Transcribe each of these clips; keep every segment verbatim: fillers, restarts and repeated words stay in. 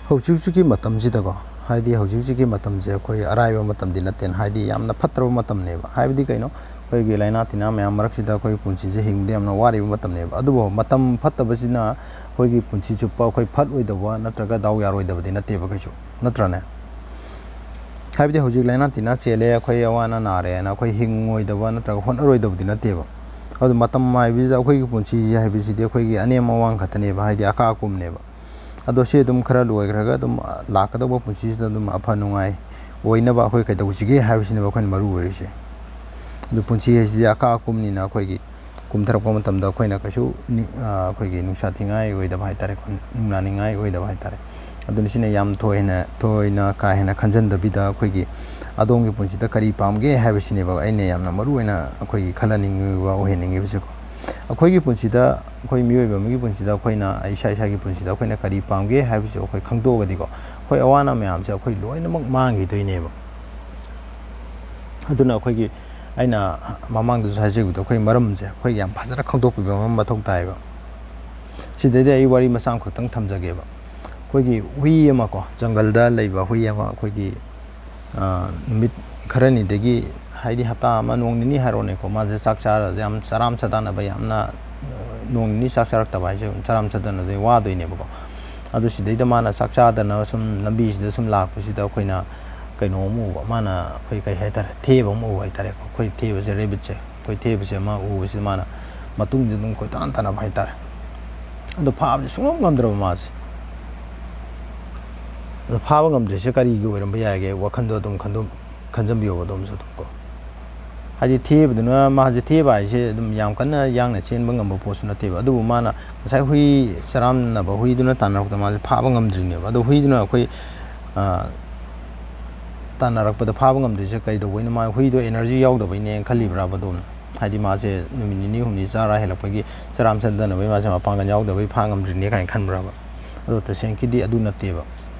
ꯍꯧꯖꯤꯛ ꯍꯧꯖꯤꯛꯀꯤ ꯃꯇꯝꯁꯤꯗꯀꯣ, ꯍꯥꯏꯗꯤ ꯍꯧꯖꯤꯛ ꯍꯧꯖꯤꯛꯀꯤ ꯃꯇꯝꯁꯦ ꯑꯩꯈꯣꯏ ꯑꯔꯥꯏꯕ ꯃꯇꯝꯗꯤ ꯅꯠꯇꯦ, ꯍꯥꯏꯗꯤ ꯌꯥꯝꯅ ꯐꯠꯇ꯭ꯔꯕ ꯃꯇꯝꯅꯦꯕ꯫ ꯍꯥꯏꯕꯗꯤ ꯀꯩꯅꯣ, ꯑꯩꯈꯣꯏꯒꯤ ꯂꯥꯏꯅꯥ ꯇꯤꯟꯅꯥ ꯃꯌꯥꯝ ꯃꯔꯛꯁꯤꯗ ꯑꯩꯈꯣꯏ ꯄꯨꯟꯁꯤꯁꯦ ꯍꯤꯡꯕꯗ ꯌꯥꯝꯅ ꯋꯥꯔꯤꯕ ꯃꯇꯝꯅꯦꯕ꯫ ꯑꯗꯨꯕꯨ ꯃꯇꯝ ꯐꯠꯇꯕꯁꯤꯅ ꯑꯩꯈꯣꯏꯒꯤ ꯄꯨꯟꯁꯤ ꯆꯨꯞꯄ ꯑꯩꯈꯣꯏ ꯐꯠꯂꯣꯏꯗꯕ ꯅꯠꯇ꯭ꯔꯒ ꯗꯥꯎ ꯌꯥꯔꯣꯏꯗꯕꯗꯤ ꯅꯠꯇꯦꯕ ꯀꯩꯁꯨ, ꯅꯠꯇ꯭ꯔꯅꯦ? ꯍꯥꯏꯕꯗꯤ ꯍꯧꯖꯤꯛ ꯂꯥꯏꯅꯥ ꯇꯤꯟꯅꯥ ꯆꯦꯜꯂꯦ, ꯑꯩꯈꯣꯏ ꯑꯋꯥ ꯑꯅꯥ ꯅꯥꯔꯦꯅ ꯑꯩꯈꯣꯏ ꯍꯤꯡꯉꯣꯏꯗꯕ ꯅꯠꯇ꯭ꯔꯒ ꯍꯣꯠꯅꯔꯣꯏꯗꯕꯗꯤ ꯅꯠꯇꯦꯕ꯫ ꯑꯗꯨ ꯃꯇꯝ ꯍꯥꯏꯕꯁꯤꯗ ꯑꯩꯈꯣꯏꯒꯤ ꯄꯨꯟꯁꯤ ꯍꯥꯏꯕꯁꯤꯗꯤ ꯑꯩꯈꯣꯏꯒꯤ ꯑꯅꯦꯝ ꯑꯋꯥꯡ ꯈꯛꯇꯅꯦꯕ, ꯍꯥꯏꯗꯤ ꯑꯀꯥ ꯑꯀꯨꯝꯅꯦꯕ꯫ ꯑꯗꯣ ꯁꯤ ꯑꯗꯨꯝ ꯈꯔ ꯂꯣꯏꯈ꯭ꯔꯒ ꯑꯗꯨꯝ ꯂꯥꯛꯀꯗꯧꯕ ꯄꯨꯟꯁꯤꯁꯤꯗ ꯑꯗꯨꯝ ꯑꯐ ꯅꯨꯡꯉꯥꯏ ꯑꯣꯏꯅꯕ ꯑꯩꯈꯣꯏ ꯀꯩꯗꯧꯁꯤꯒꯦ ꯍꯥꯏꯕꯁꯤꯅꯦꯕ ꯑꯩꯈꯣꯏꯅ ꯃꯔꯨ ꯑꯣꯏꯔꯤꯁꯦ꯫ ꯑꯗꯨ ꯄꯨꯟꯁꯤ ꯍꯥꯏꯁꯤꯗꯤ ꯑꯀꯥ ꯑꯀꯨꯝꯅꯤꯅ ꯑꯩꯈꯣꯏꯒꯤ ꯀꯨꯝꯊꯔꯛꯄ ꯃꯇꯝꯗ ꯑꯩꯈꯣꯏꯅ ꯀꯩꯁꯨ ꯅꯤ-, ꯑ, ꯑꯩꯈꯣꯏꯒꯤ ꯅꯨꯡꯁꯥ ꯊꯤꯉꯥꯏ ꯑꯣꯏꯗꯕ ꯍꯥꯏꯇꯥꯔꯦꯀꯣ, ꯅꯨꯡꯅꯥꯅꯤꯡꯉꯥꯏ ꯑꯣꯏꯗꯕ ꯍꯥꯏꯇꯥꯔꯦ꯫ ꯑꯗꯨꯅ ꯁꯤꯅ ꯌꯥꯝ ꯊꯣꯏꯅ, ꯊꯣꯏꯅ ꯀꯥ ꯍꯦꯟꯅ ꯈꯟꯖꯟꯗꯕꯤꯗ ꯑꯩꯈꯣꯏꯒꯤ ꯑꯗꯣꯝꯒꯤ ꯄꯨꯟꯁꯤꯗ ꯀꯔꯤ ꯄꯥꯝꯒꯦ ꯍꯥꯏꯕꯁꯤꯅꯦꯕ ꯑꯩꯅ ꯌꯥꯝꯅ ꯃꯔꯨ ꯑꯣꯏꯅ ꯑꯩꯈꯣꯏꯒꯤ ꯈꯜꯍꯟꯅꯤꯡꯉꯤꯕ, ꯑꯣꯏꯍꯟꯅꯤꯡꯉꯤꯕꯁꯦꯀꯣ꯫ ꯑꯩꯈꯣꯏꯒꯤ ꯄꯨꯟꯁꯤꯗ, ꯑꯩꯈꯣꯏ ꯃꯤꯑꯣꯏꯕ ꯑꯃꯒꯤ ꯄꯨꯟꯁꯤꯗ ꯑꯩꯈꯣꯏꯅ ꯏꯁꯥ ꯏꯁꯥꯒꯤ ꯄꯨꯟꯁꯤꯗ ꯑꯩꯈꯣꯏꯅ ꯀꯔꯤ ꯄꯥꯝꯒꯦ ꯍꯥꯏꯕꯁꯤ ꯑꯩꯈꯣꯏ ꯈꯪꯗꯣꯛꯑꯒꯗꯤꯀꯣ, ꯑꯩꯈꯣꯏ ꯑꯋꯥ ꯑꯅꯥ ꯃꯌꯥꯝꯁꯦ ꯑꯩꯈꯣꯏ ꯂꯣꯏꯅꯃꯛ ꯃꯥꯡꯈꯤꯗꯣꯏꯅꯦꯕ꯫ ꯑꯗꯨꯅ ꯑꯩꯈꯣꯏꯒꯤ, ꯑꯩꯅ ꯃꯃꯥꯡꯗꯁꯨ ꯍꯥꯏꯖꯈꯤꯕꯗꯣ, ꯑꯩꯈꯣꯏ ꯃꯔꯝꯁꯦ ꯑꯩꯈꯣꯏ ꯌꯥꯝ ꯐꯖꯅ ꯈꯪꯗꯣꯛꯄꯤꯕ ꯑꯃ ꯃꯊꯧ ꯇꯥꯏꯌꯦꯕ꯫ ꯁꯤꯗꯩꯗ ꯑꯩ ꯋꯥꯔꯤ ꯃꯆꯥ ꯑꯃꯈꯛꯇꯪ ꯊꯝꯖꯒꯦꯕ꯫ ꯑꯩꯈꯣꯏꯒꯤ ꯍꯨꯏ ꯑꯃꯀꯣ, ꯖꯪꯒꯜꯗ ꯂꯩꯕ ꯍꯨꯏ ꯑꯃ, ꯑꯩꯈꯣꯏꯒꯤ, ꯑ, ꯅꯨꯃꯤꯠ ꯈꯔꯅꯤꯗꯒꯤ, ꯍꯥꯏꯗꯤ ꯍꯞꯇꯥ ꯑꯃ, ꯅꯣꯡ ꯅꯤꯅꯤ ꯍꯥꯏꯔꯣꯅꯦꯀꯣ, ꯃꯥꯁꯦ ꯆꯥꯛ ꯆꯥꯔ ꯌꯥꯝ ꯆꯔꯥꯝ ꯆꯗꯥꯅꯕ, ꯌꯥꯝꯅ, ꯑ, ꯅꯣꯡ ꯅꯤꯅꯤ ꯆꯥꯛ ꯆꯥꯔꯛꯇꯕ ꯍꯥꯏꯁꯦ ꯆꯔꯥꯝ ꯆꯗꯥꯅꯕꯗꯤ ꯋꯥꯗꯣꯏꯅꯦꯕꯀꯣ꯫ ꯑꯗꯨ ꯁꯤꯗꯩꯗ ꯃꯥꯅ ꯆꯥꯛ ꯆꯥꯗꯅ ꯁꯨꯝ ꯂꯝꯕꯤꯁꯤꯗ ꯁꯨꯝ ꯂꯥꯛꯄꯁꯤꯗ ꯑꯩꯈꯣꯏꯅ ꯀꯩꯅꯣ ꯑꯃ ꯎꯕ, ꯃꯥꯅ ꯑꯩꯈꯣꯏ ꯀꯩ ꯍꯥꯏꯇꯥꯔꯦ, ꯊꯦꯕ ꯑꯃ ꯎꯕ ꯍꯥꯏꯇꯥꯔꯦꯀꯣ꯫ ꯑꯩꯈꯣꯏ ꯊꯦꯕꯁꯦ, ꯔꯦꯕꯤꯠꯁꯦ, ꯑꯩꯈꯣꯏ ꯊꯦꯕꯁꯦ ꯑꯃ ꯎꯕꯁꯤꯗ ꯃꯥꯅ ꯃꯇꯨꯡꯁꯦ ꯑꯗꯨꯝ ꯀꯣꯏꯇꯥꯟ ꯇꯥꯟꯅꯕ ꯍꯥꯏꯇꯥꯔꯦ꯫ ꯑꯗꯣ ꯐꯥꯕꯁꯦ ꯁꯨꯡꯉꯝ ꯉꯝꯗ꯭ꯔꯕ ꯃꯥꯁꯦ꯫ ꯑꯗꯣ ꯐꯥꯕ ꯉꯝꯗ꯭ꯔꯤꯁꯦ ꯀꯔꯤꯒꯤ ꯑꯣꯏꯔꯝꯕ ꯌꯥꯏꯒꯦ? ꯋꯥꯈꯟꯗꯣ ꯑꯗꯨꯝ ꯈꯟꯗꯣꯛ-, ꯈꯟꯖꯟꯕꯤꯌꯣꯕ ꯑꯗꯣꯝꯁꯨ ꯑꯗꯨꯝ ꯀꯣ꯫ ꯍꯥꯏꯗꯤ ꯊꯦꯕꯗꯨꯅ, ꯃꯥꯁꯦ ꯊꯦꯕ ꯍꯥꯏꯁꯦ ꯑꯗꯨꯝ ꯌꯥꯝ ꯀꯟꯅ ꯌꯥꯡꯅ ꯆꯦꯟꯕ ꯉꯝꯕ ꯄꯣꯠꯁꯨ ꯅꯠꯇꯦꯕ꯫ ꯑꯗꯨꯕꯨ ꯃꯥꯅ ꯉꯁꯥꯏ ꯍꯨꯏ ꯆꯔꯥꯝꯅꯕ ꯍꯨꯏꯗꯨꯅ ꯇꯥꯟꯅꯔꯛꯄꯗ ꯃꯥꯁꯦ ꯐꯥꯕ ꯉꯝꯗ꯭ꯔꯤꯅꯦꯕ꯫ ꯑꯗꯣ ꯍꯨꯏꯗꯨꯅ ꯑꯩꯈꯣꯏ, ꯑ, ꯇꯥꯟꯅꯔꯛꯄꯗ ꯐꯥꯕ ꯉꯝꯗ꯭ꯔꯤꯁꯦ ꯀꯩꯗꯧꯕꯩꯅꯣ? ꯃꯥ ꯍꯨꯏꯗꯣ energy ꯌꯥꯎꯗꯕꯩꯅꯦꯅ ꯈꯜꯂꯤꯕ꯭ꯔꯥꯕ ꯑꯗꯣꯝꯅ? ꯍꯥꯏꯗꯤ ꯃꯥꯁꯦ ꯅꯨꯃꯤꯠ ꯅꯤꯅꯤ ꯍꯨꯝꯅꯤ ꯆꯥꯔ ꯍꯦꯜꯂꯛꯄꯒꯤ ꯆꯔꯥꯝ ꯆꯟꯗꯅꯕꯒꯤ ꯃꯥꯁꯦ ꯃꯄꯥꯡꯒꯜ ꯌꯥꯎꯗꯕꯒꯤ ꯐꯥ ꯉꯝꯗ꯭ꯔꯤꯅꯦ ꯀꯥꯏꯅ ꯈꯟꯕ꯭ꯔꯥꯕ? ꯑꯗꯣ ꯇꯁꯦꯡꯀꯤꯗꯤ ꯑꯗꯨ ꯅꯠꯇꯦꯕ꯫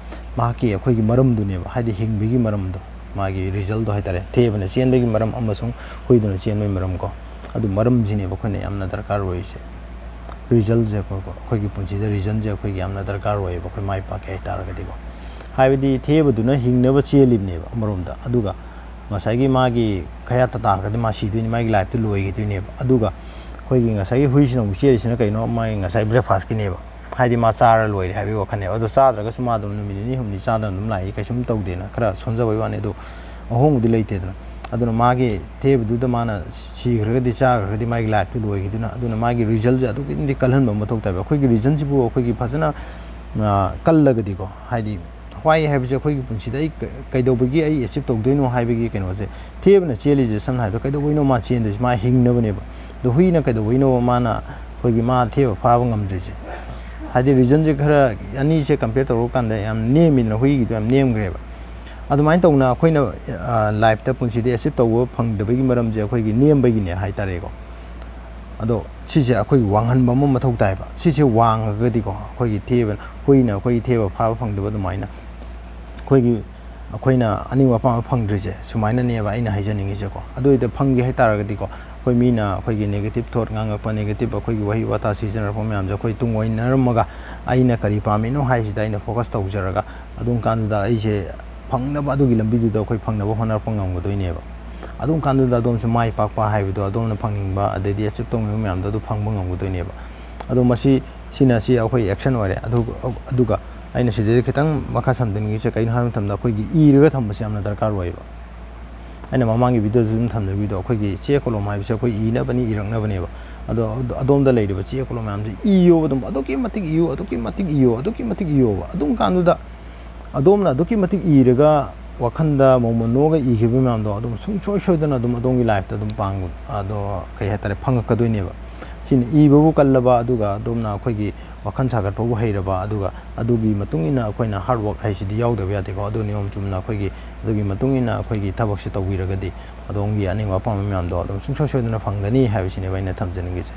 ꯃꯍꯥꯛꯀꯤ ꯑꯩꯈꯣꯏꯒꯤ ꯃꯔꯝꯗꯨꯅꯦꯕ, ꯍꯥꯏꯗꯤ ꯍꯤꯡꯕꯒꯤ ꯃꯔꯝꯗꯣ, ꯃꯥꯒꯤ resultꯗꯣ ꯍꯥꯏꯇꯥꯔꯦ, ꯊꯦꯕꯅ ꯆꯦꯟꯕꯒꯤ ꯃꯔꯝ ꯑꯃꯁꯨꯡ ꯍꯨꯏꯗꯨꯅ ꯆꯦꯟꯕꯒꯤ ꯃꯔꯝ ꯀꯣ, ꯑꯗꯨ ꯃꯔꯝꯁꯤꯅꯦꯕ ꯑꯩꯈꯣꯏꯅ ꯌꯥꯝꯅ ꯗꯔꯀꯥꯔ ꯑꯣꯏꯔꯤꯁꯦ꯫ ꯔꯤꯖꯜꯁꯦ ꯑꯩꯈꯣꯏ, ꯑꯩꯈꯣꯏꯒꯤ ꯄꯨꯟꯁꯤꯗ ꯔꯤꯖꯟꯁꯦ ꯑꯩꯈꯣꯏꯒꯤ ꯌꯥꯝꯅ ꯗꯔꯀꯥꯔ ꯑꯣꯏꯌꯦꯕ, ꯑꯩꯈꯣꯏ ꯃꯥꯏ ꯄꯥꯛꯀꯦ ꯍꯥꯏꯇꯥꯔꯒꯗꯤꯀꯣ꯫ ꯍꯥꯏꯕꯗꯤ ꯊꯦꯕꯗꯨꯅ ꯍꯤꯡꯅꯕ ꯆꯦꯜꯂꯤꯕꯅꯦꯕ ꯑꯃꯔꯣꯝꯗ, ꯑꯗꯨꯒ ꯉꯁꯥꯏꯒꯤ ꯃꯥꯒꯤ ꯈꯌꯥꯠꯇ ꯇꯥꯔꯒꯗꯤ ꯃꯥ ꯁꯤꯗꯣꯏꯅꯤ, ꯃꯥꯒꯤ ꯂꯥꯏꯐꯇꯨ ꯂꯣꯏꯈꯤꯗꯣꯏꯅꯦꯕ꯫ ꯑꯗꯨꯒ ꯑꯩꯈꯣꯏꯒꯤ ꯉꯁꯥꯏꯒꯤ ꯍꯨꯏꯁꯤꯅ ꯑꯃꯨꯛ ꯆꯦꯜꯂꯤꯁꯤꯅ ꯀꯩꯅꯣ, ꯃꯥꯒꯤ ꯉꯁꯥꯏ ꯕ꯭ꯔꯦꯛꯐꯥꯁꯀꯤꯅꯦꯕ꯫ ꯍꯥꯏꯗꯤ ꯃꯥ ꯆꯥꯔ ꯂꯣꯏꯔꯦ ꯍꯥꯏꯕꯒꯤ ꯋꯥꯈꯜꯅꯦꯕ꯫ ꯑꯗꯣ ꯆꯥꯗ꯭ꯔꯒꯁꯨ ꯃꯥ ꯑꯗꯨꯝ ꯅꯨꯃꯤꯠ ꯅꯤꯅꯤ ꯍꯨꯝꯅꯤ ꯆꯥꯗꯅ ꯑꯗꯨꯝ ꯂꯥꯛꯏ, ꯀꯩꯁꯨꯝ ꯇꯧꯗꯦꯅ ꯈꯔ ꯁꯣꯟꯖꯕꯩ ꯋꯥꯅꯤ꯫ ꯑꯗꯣ ꯑꯍꯣꯡꯕꯗꯤ ꯂꯩꯇꯦꯗꯅ꯫ ꯑꯗꯨꯅ ꯃꯥꯒꯤ ꯊꯦꯕꯗꯨꯗ ꯃꯥꯅ ꯁꯤꯈ꯭ꯔꯒꯗꯤ, ꯆꯥꯈ꯭ꯔꯒꯗꯤ ꯃꯥꯒꯤ ꯂꯥꯏꯐꯇꯨ ꯂꯣꯏꯈꯤꯗꯨꯅ, ꯑꯗꯨꯅ ꯃꯥꯒꯤ ꯔꯤꯖꯜꯁꯦ ꯑꯗꯨꯛꯀꯤ ꯃꯇꯤꯛ ꯀꯜꯍꯟꯕ ꯃꯊꯧ ꯇꯥꯏꯕ꯫ ꯑꯩꯈꯣꯏꯒꯤ ꯔꯤꯖꯟꯁꯤꯕꯨ ꯑꯩꯈꯣꯏꯒꯤ ꯐꯖꯅ, ꯑ, ꯀꯜꯂꯒꯗꯤꯀꯣ, ꯍꯥꯏꯗꯤ ꯋꯥꯏ ꯍꯥꯏꯕꯁꯦ ꯑꯩꯈꯣꯏꯒꯤ ꯄꯨꯟꯁꯤꯗ ꯑꯩ ꯀ-, ꯀꯩꯗꯧꯕꯒꯤ ꯑꯩ ꯑꯦꯆꯤꯞ ꯇꯧꯗꯣꯏꯅꯣ ꯍꯥꯏꯕꯒꯤ ꯀꯩꯅꯣꯁꯦ, ꯊꯦꯕꯅ ꯆꯦꯜꯂꯤꯁꯦ ꯁꯝꯅ ꯍꯥꯏꯔꯕꯗ ꯀꯩꯗꯧꯕꯩꯅꯣ ꯃꯥ ꯆꯦꯟꯗꯣꯏꯁꯦ? ꯃꯥ ꯍꯤꯡꯅꯕꯅꯦꯕ꯫ ꯑꯗꯣ ꯍꯨꯏꯅ ꯀꯩꯗꯧꯕꯩꯅꯣ ꯃꯥꯅ ꯑꯩꯈꯣꯏꯒꯤ ꯃꯥ ꯊꯦꯕ ꯐꯥꯕ ꯉꯝꯗ꯭ꯔꯤꯁꯦ? ꯍꯥꯏꯗꯤ ꯔꯤꯖꯟꯁꯦ ꯈꯔ ꯑꯅꯤꯁꯦ ꯀꯝꯄꯤꯌꯔ ꯇꯧꯔꯀꯥꯟꯗ ꯌꯥꯝ ꯅꯦꯝꯃꯤꯗꯅ, ꯍꯨꯏꯒꯤꯗꯣ ꯌꯥꯝ ꯅꯦꯝꯈ꯭ꯔꯦꯕ꯫ ꯑꯗꯨꯃꯥꯏꯅ ꯇꯧꯅ ꯑꯩꯈꯣꯏꯅ, ꯑ, ꯂꯥꯏꯐꯇ ꯄꯨꯟꯁꯤꯗ ꯑꯦꯆꯤꯞ ꯇꯧꯕ ꯐꯪꯗꯕꯒꯤ ꯃꯔꯝꯁꯦ ꯑꯩꯈꯣꯏꯒꯤ ꯅꯦꯝꯕꯒꯤꯅꯦ ꯍꯥꯏꯇꯥꯔꯦꯀꯣ꯫ ꯑꯗꯣ ꯁꯤꯁꯦ ꯑꯩꯈꯣꯏꯒꯤ ꯋꯥꯡꯍꯟꯕ ꯑꯃ ꯃꯊꯧ ꯇꯥꯏꯕ꯫ ꯁꯤꯁꯦ ꯋꯥꯡꯉꯒꯗꯤꯀꯣ, ꯑꯩꯈꯣꯏꯒꯤ ꯊꯦꯕ, ꯍꯨꯏꯅ ꯑꯩꯈꯣꯏꯒꯤ ꯊꯦꯕ ꯐꯥꯕ ꯐꯪꯗꯕ ꯑꯗꯨꯃꯥꯏꯅ ꯑꯩꯈꯣꯏꯒꯤ, ꯑꯩꯈꯣꯏꯅ ꯑꯅꯤꯡꯕ ꯑꯄꯥꯝꯕ ꯐꯪꯗ꯭ꯔꯤꯁꯦ ꯁꯨꯃꯥꯏꯅꯅꯦꯕ ꯑꯩꯅ ꯍꯥꯏꯖꯅꯤꯡꯉꯤꯁꯦꯀꯣ꯫ ꯑꯗꯨ ꯑꯣꯏꯗ ꯐꯪꯒꯦ ꯍꯥꯏꯇꯥꯔꯒꯗꯤꯀꯣ, ꯑꯩꯈꯣꯏ ꯃꯤꯅ ꯑꯩꯈꯣꯏꯒꯤ ꯅꯦꯒꯦꯇꯤꯞ ꯊꯣꯠ ꯉꯥꯡꯉꯛꯄ, ꯅꯦꯒꯦꯇꯤꯞ ꯑꯩꯈꯣꯏꯒꯤ ꯋꯥꯍꯩ ꯋꯥꯇꯥ ꯁꯤꯖꯤꯟꯅꯔꯛꯄ ꯃꯌꯥꯝꯁꯦ ꯑꯩꯈꯣꯏ ꯇꯨꯡ ꯑꯣꯏꯅꯔꯝꯃꯒ ꯑꯩꯅ ꯀꯔꯤ ꯄꯥꯝꯃꯤꯅꯣ ꯍꯥꯏꯁꯤꯗ ꯑꯩꯅ ꯐꯣꯀꯁ ꯇꯧꯖꯔꯒ, ꯑꯗꯨꯝ ꯀꯥꯟꯗꯨꯗ ꯑꯩꯁꯦ ꯐꯪꯅꯕ, ꯑꯗꯨꯒꯤ ꯂꯝꯕꯤꯗꯨꯗ ꯑꯩꯈꯣꯏ ꯐꯪꯅꯕ ꯍꯣꯠꯅꯔꯛꯄ ꯉꯝꯒꯗꯣꯏꯅꯦꯕ꯫ ꯑꯗꯨꯝ ꯀꯥꯟꯗꯨꯗ ꯑꯗꯣꯝꯁꯨ ꯃꯥꯏ ꯄꯥꯛꯄ ꯍꯥꯏꯕꯗꯣ, ꯑꯗꯣꯝꯅ ꯐꯪꯅꯤꯡꯕ ꯑꯗꯩꯗꯤ ꯑꯦꯆꯤꯞ ꯇꯧꯅꯤꯡꯕ ꯃꯌꯥꯝꯗꯣ ꯑꯗꯨ ꯐꯪꯕ ꯉꯝꯒꯗꯣꯏꯅꯦꯕ꯫ ꯑꯗꯣ ꯃꯁꯤ, ꯁꯤꯅ ꯁꯤ ꯑꯩꯈꯣꯏ ꯑꯦꯛꯁꯟ ꯑꯣꯏꯔꯦ꯫ ꯑꯗꯨ, ꯑꯗꯨꯒ ꯑꯩꯅ ꯁꯤꯗꯩꯗ ꯈꯤꯇꯪ ꯃꯈꯥ ꯁꯝꯖꯅꯤꯡꯉꯤꯁꯦ ꯀꯩꯅꯣ ꯍꯥꯏꯕ ꯃꯇꯝꯗ, ꯑꯩꯈꯣꯏꯒꯤ ꯏꯔꯒ ꯊꯝꯕꯁꯦ ꯌꯥꯝꯅ ꯗꯔꯀꯥꯔ ꯑꯣꯏꯌꯦꯕ꯫ ꯑꯩꯅ ꯃꯃꯥꯡꯒꯤ ꯚꯤꯗꯤꯑꯣꯗꯁꯨ ꯑꯗꯨꯝ ꯊꯝꯖꯈꯤꯕꯗꯣ, ꯑꯩꯈꯣꯏꯒꯤ ꯆꯦ ꯀꯣꯂꯣꯝ ꯍꯥꯏꯕꯁꯦ ꯑꯩꯈꯣꯏ ꯏꯅꯕꯅꯤ, ꯏꯔꯛꯅꯕꯅꯦꯕ꯫ ꯑꯗꯣ ꯑꯗꯣꯝꯗ ꯂꯩꯔꯤꯕ ꯆꯦ ꯀꯣꯂꯣꯝ ꯃꯌꯥꯝꯁꯦ ꯏꯌꯣꯕ, ꯑꯗꯨꯝ ꯑꯗꯨꯛꯀꯤ ꯃꯇꯤꯛ ꯏꯌꯣ, ꯑꯗꯨꯛꯀꯤ ꯃꯇꯤꯛ ꯏꯌꯣꯕ꯫ ꯑꯗꯨꯝ ꯀꯥꯟꯗꯨꯗ ꯑꯗꯣꯝꯅ ꯑꯗꯨꯛꯀꯤ ꯃꯇꯤꯛ ꯏꯔꯒ ꯋꯥꯈꯜꯗ ꯃꯣꯃꯣꯟ ꯅꯣꯛꯑꯒ ꯏꯈꯤꯕ ꯃꯌꯥꯝꯗꯣ ꯑꯗꯨꯝ ꯁꯨꯡꯁꯣꯏ ꯁꯣꯏꯗꯅ ꯑꯗꯨꯝ ꯑꯗꯣꯝꯒꯤ ꯂꯥꯏꯐꯇ ꯑꯗꯨꯝ ꯄꯥꯡ-, ꯑꯗꯣ ꯀꯩ ꯍꯥꯏꯇꯥꯔꯦ, ꯐꯪꯉꯛꯀꯗꯣꯏꯅꯦꯕ꯫ ꯁꯤꯅ ꯏꯕꯕꯨ ꯀꯜꯂꯕ, ꯑꯗꯨꯒ ꯑꯗꯣꯝꯅ ꯑꯩꯈꯣꯏꯒꯤ ꯋꯥꯈꯜ ꯁꯥꯒꯠꯄꯕꯨ ꯍꯩꯔꯕ, ꯑꯗꯨꯒ ꯑꯗꯨꯒꯤ ꯃꯇꯨꯡ ꯏꯟꯅ ꯑꯩꯈꯣꯏꯅ ꯍꯥꯔꯗ ꯋꯥꯔꯛ ꯍꯥꯏꯁꯤꯗꯤ ꯌꯥꯎꯗꯕ ꯌꯥꯗꯦꯀꯣ꯫ ꯑꯗꯨ ꯅꯤꯌꯣꯝ ꯆꯨꯝꯅ ꯑꯩꯈꯣꯏꯒꯤ ꯑꯗꯨꯒꯤ ꯃꯇꯨꯡ ꯏꯟꯅ ꯑꯩꯈꯣꯏꯒꯤ ꯊꯕꯛꯁꯦ ꯇꯧꯕꯤꯔꯒꯗꯤ ꯑꯗꯣꯝꯒꯤ ꯑꯅꯤꯡꯕ ꯑꯄꯥꯝꯕ ꯃꯌꯥꯝꯗꯣ ꯑꯗꯨꯝ ꯁꯨꯡꯁꯣꯏ ꯁꯣꯏꯗꯅ ꯐꯪꯒꯅꯤ ꯍꯥꯏꯕꯁꯤꯅꯦꯕ ꯑꯩꯅ ꯊꯝꯖꯅꯤꯡꯉꯤꯁꯦ꯫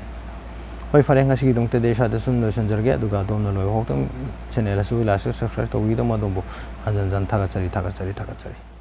ꯍꯣꯏ, ꯐꯔꯦ, ꯉꯁꯤꯒꯤꯗꯃꯛꯇꯗꯤ ꯑꯩ ꯁ꯭ꯋꯥꯏꯗ ꯁꯨꯝ ꯂꯣꯏꯁꯤꯟꯖꯔꯒꯦ꯫ ꯑꯗꯨꯒ ꯑꯗꯣꯝꯅ ꯂꯣꯏꯕ ꯐꯥꯎꯇꯪ ꯆꯦꯅꯦꯜ ꯑꯁꯤꯕꯨ ꯂꯥꯏꯛ, ꯁꯕꯁꯀ꯭ꯔꯥꯏꯕ ꯇꯧꯕꯤꯒꯗꯕ ꯑꯗꯣꯝꯕꯨ ꯍꯟꯖꯟ ꯍꯟꯖꯟ ꯊꯥꯒꯠꯆꯔꯤ, ꯊꯥꯒꯠꯆꯔꯤ, ꯊꯥꯒꯠꯆꯔꯤ꯫